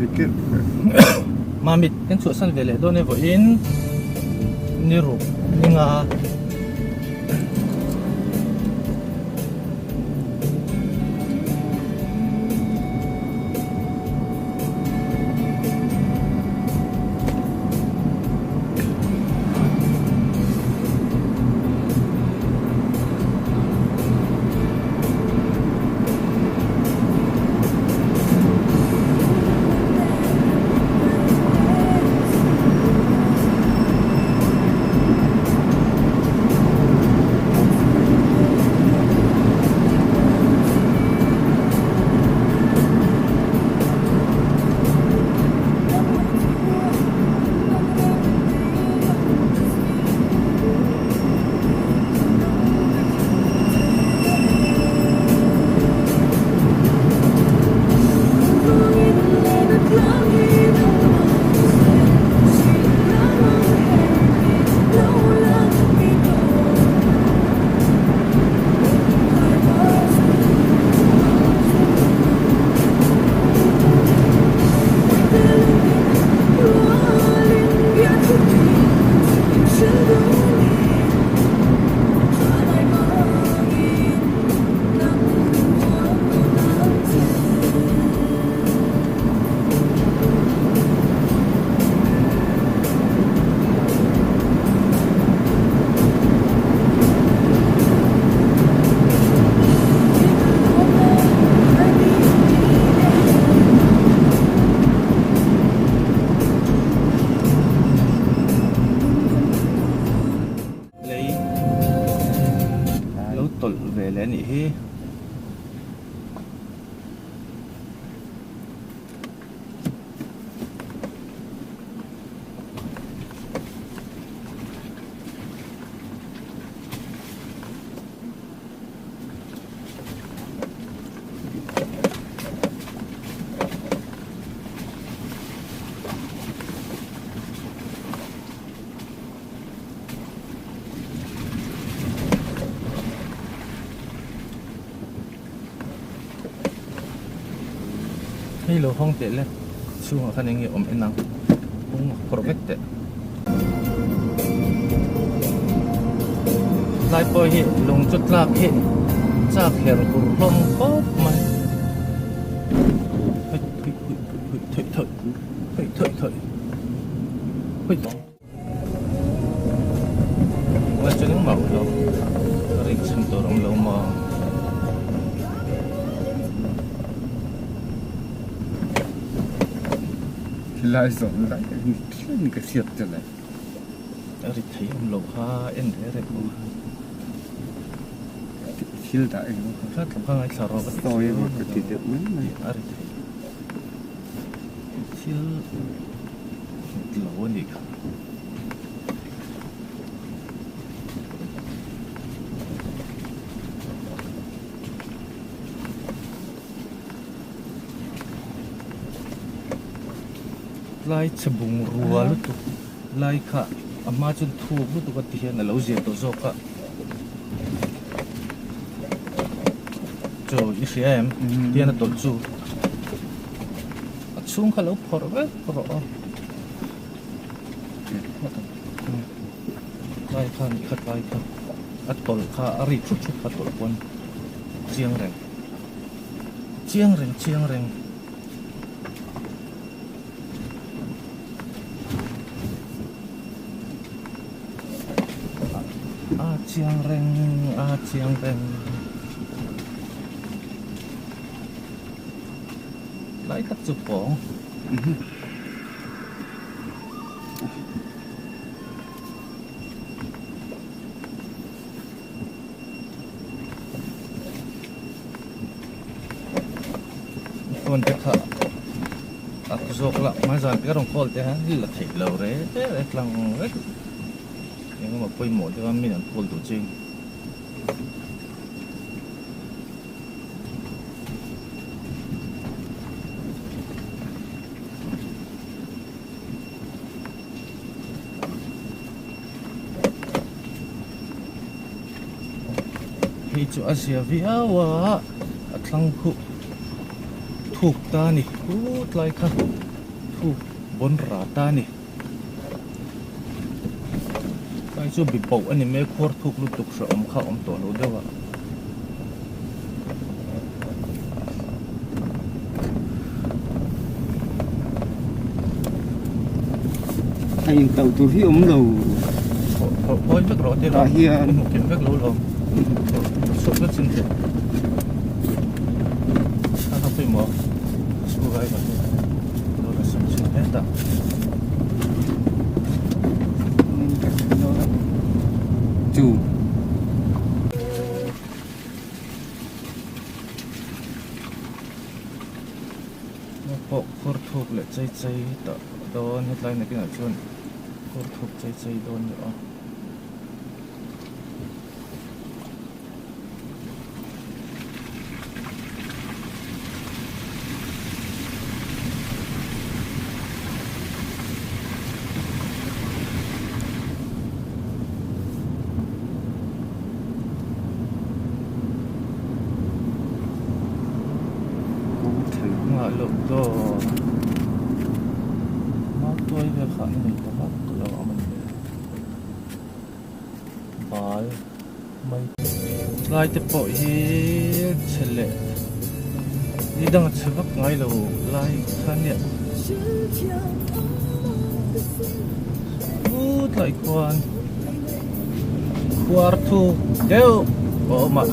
ri kirh kirh. Mamit kan chhuahsan ve leh dawn e vawiin ni ruk ni nga. Lei lo tawlh ve leh a nih hi. Hei lo hawng teh le chhungah khan eng nge awm en ang hawng phawrh vek teh. Tlai pawh hi lung chu tlak hi chak her hur hlawm khawp mai. Lai zawng lai tak ni thleng ka hriat che le. A ri thei awm lo kha en reh reh pawh kha. Thil dah eng emaw kha. Hrat lam kha ngaithla rawh ka ti Sawi emaw ka ti deuh mai mai. A ri thei. Thil lo a nih kha. Tlai chhe bungrua lutuk lai kha a hma chuan thuk lutuk a ti hian a lo zir tawh zawk a chaw i hria em tian a tawlh chu a chhung kha lo phawrh vek rawh a tlai kha ni kha tlai kha a tawlh kha a ri thut thut kha tawlh pawn chiang reng chiang reng chiang reng. A chiang reng a chiang reng lai tak chu pawng. Phone te kha a zawk lah hmai zan te ka rawn call te hian la theih lo re re tlang vek eng emaw pawimawh deuh a min an call duh chin. Hei chu a zia viau a a thlang khuh thuk ta a ni khut lai kha. thuk bawn rat a ni. Tlai chu bi poh a ni mai khuar thuk lutuk hrehawm kha a awm tawh lo deuh a. A intauh tur hi awm lo. Phawi vek rawh te Tah hian. Hmu kim vek lo lo. Chhuak vek chin thei. A ka pawimawh screw driver te lo la sam chin hetah. Chu. Pawh khur thuk leh chei chei tah dawn hetlai nakinah chuan khur thuk chei chei dawn ni aw. Nghah loh dawn Mautuai vel kha an nei ta vak lo a mawni le bal mai tlai te pawh hi chhe leh ni dang a chhe vak ngai lo lai kha nia u tlai khuan khuar thuk deuh a awm a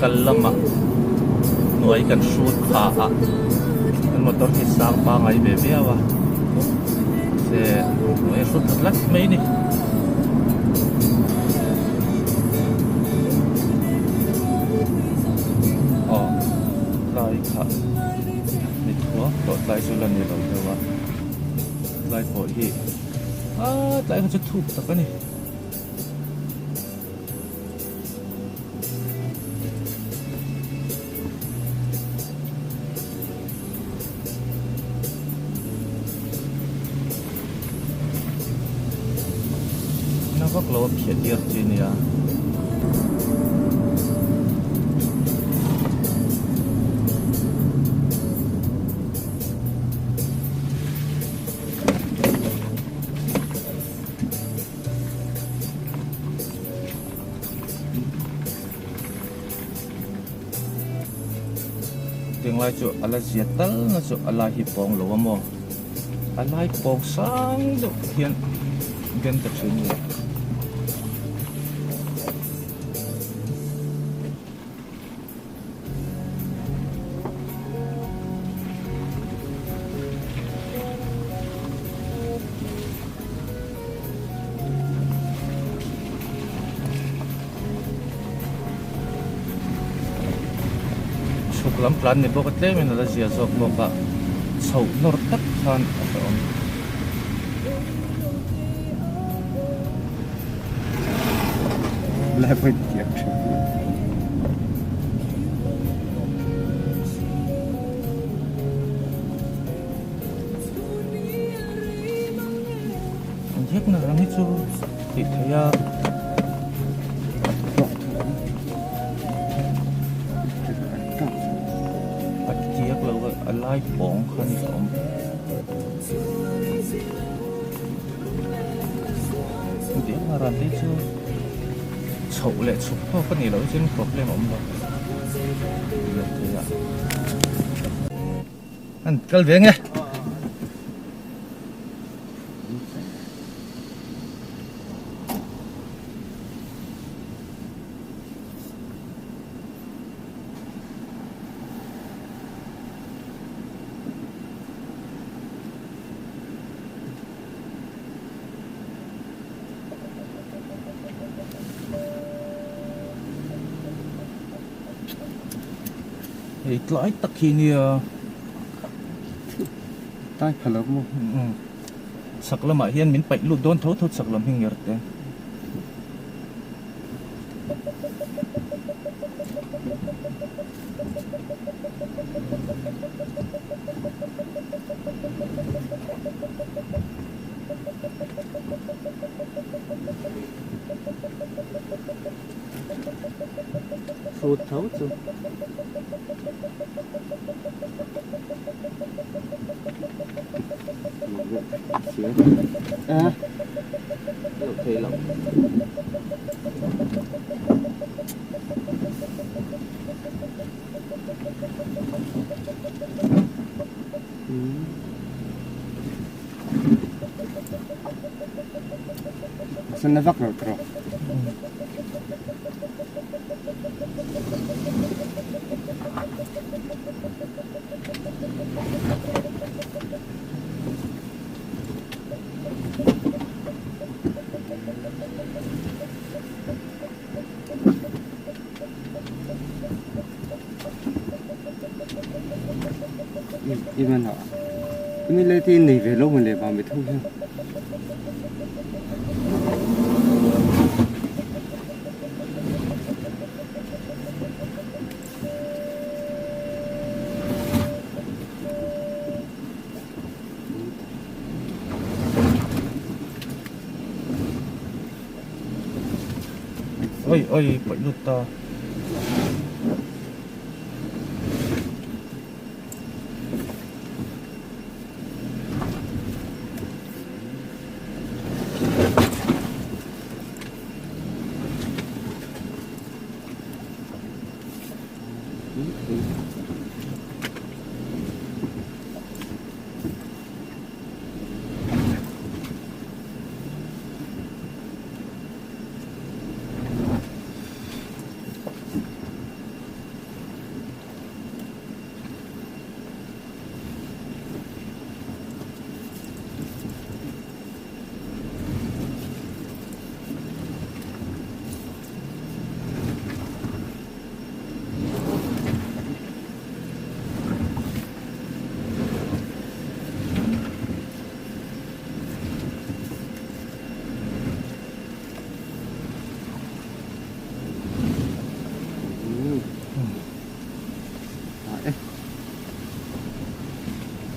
kal lamah hnuai kan hrut pha a kan motor hi sang pangai ve viau a se hnuai a hrut pha tlat mai a ni. Aw tlai kha ni thuak tawh tlai chu la ni lo deuh a tlai pawh hi aaa tlai kha chu thuk tak a ni. Na vak lo a phiah tir chi nia. Tinglai chu a la zia tal na chu a lai hi pawng lo a maw a lai pawng sang deuh hian den ta thin a ni. Chhuk lam tlan ni bawk a tlem in a la zia zawk bawk a chhoh nawr tak khan a hlauhawm. An hiakna ram hi chu tih theih a. A tiak lo a lai pawng kha ni awm. Diak ran te chu chhoh leh chhuk tawk a nih loh chuan problem a awm lo. An kal ve nge. Hei tlai tak hi nia. Tlai pha lo maw? Chhak lamah hian min paih lut dawn tho tho chhak lam hi nger te. Hrut tho chu. A. Loh theih loh. Sana vak lo tawh. I man a mi le te nei ve lo man le ba mi tho hian. Oi oi paih lut ta.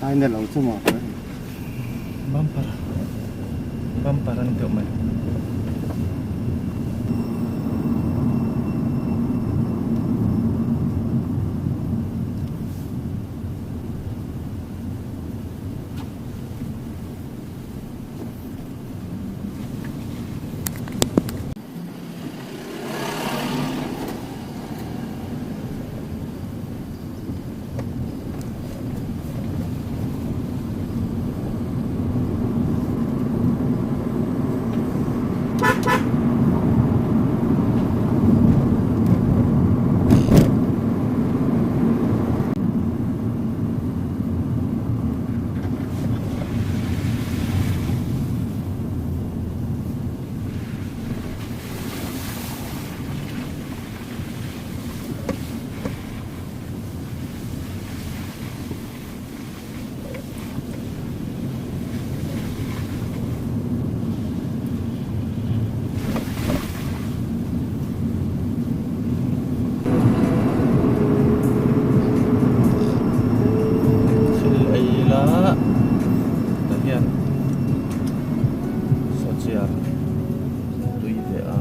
Ai na lo chu maw. Bumper. Bumper an deuh mai. Thil ei ila tah hian sawchiar tui ve a.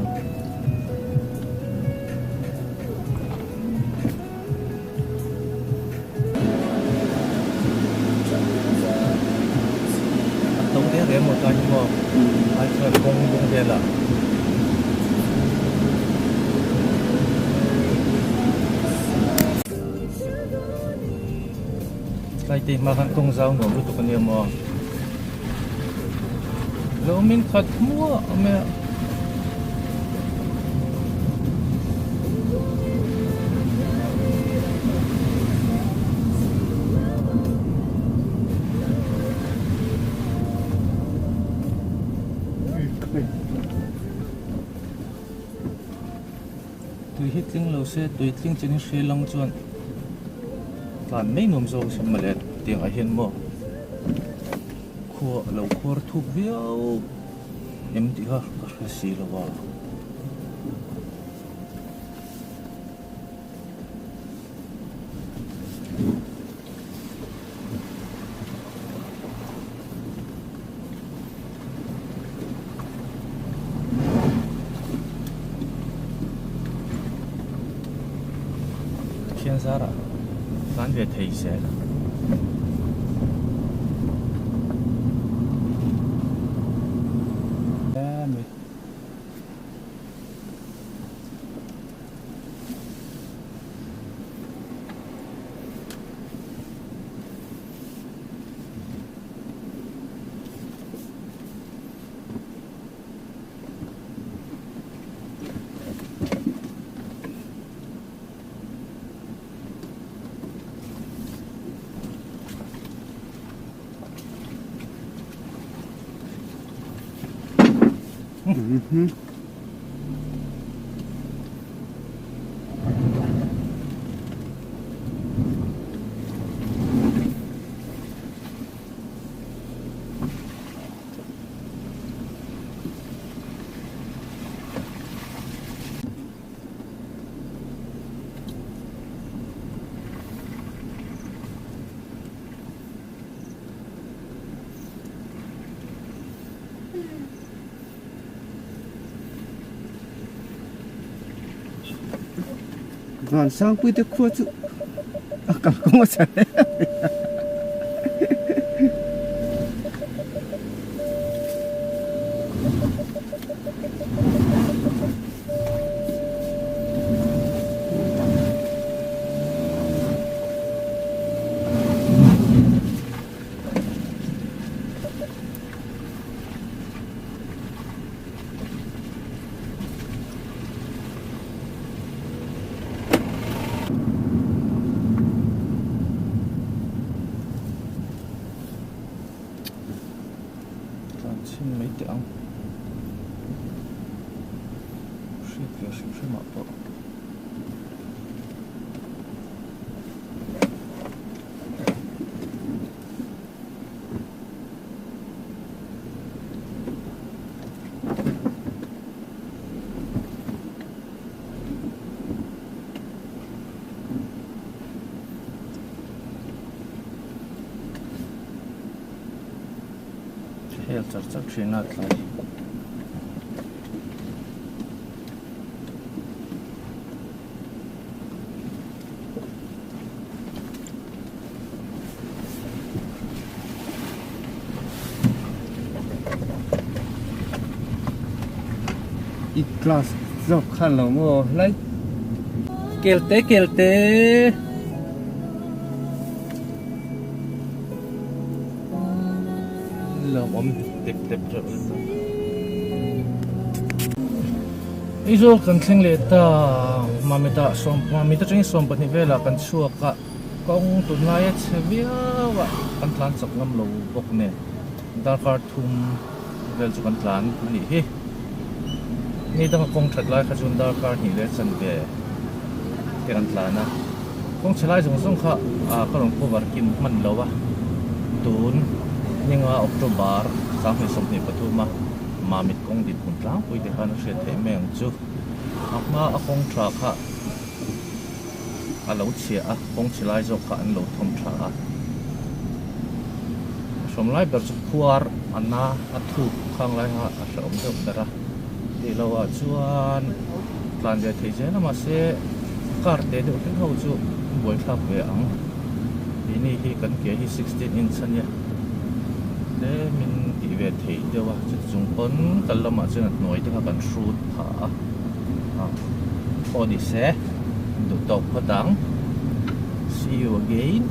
A to reng reng maw tlai hi maw ai chuan kawng dung velah. Tlai te hma khan kawng zau nuam lutuk ania maw lo min khat muah mai a. Tui hi tling lo se tui tling chin hi hri lang chuan tlan mai nuam zawk a sin mawle tiang ah hian maw khua a lo khuar thuk viau em tih kha ka hre si lo a. Pathian zarah tlan ve thei zel a. Van sangpui te khua chu a kalkawng a chhe hle a ni. Tlan chhin mai teh ang hriat ve hrim hrim ah pawh. Hel char char thin a tlai. I class zawk khan lo maw hlai. Kelte kelte. Lawmawm tep tep reuh lutuk. Aizawl kan thleng leh ta Mamita sawm Mamita atangin 12 velah kan chhuak a kawng tunlaia chhe viau a kan tlan chak ngam lo bawk nen darkar thum vel chu kan tlan a nih hi ni danga kawng that lai kha chuan darkar hnih leh chanve te kan tlan a kawng chhe lai zawng zawng kha ah ka rawn cover kim hman lo a tun ninga October 2023 a Mamit kawng din hmun tlangpui te khan a hriat theih mai ang chu a hma a kawng tha kha a lo chhia a kawng chhe lai zawk kha an lo thawm tha a hrawm lai ber chu khuar a na a thuk khang lai kha a hrehawm deuh ber a tih loh ah chuan tlan ve thei zel a mahse car te deuh hlek ho chu buaithlak ve ang keini hi kan ke hi 16 inch a nia tlemin tih ve theih deuh a chuti chung pawn kal lamah chuan a hnuai te kha kan hrut phah a ah pawh ni se duh tawk phawt ang see you again.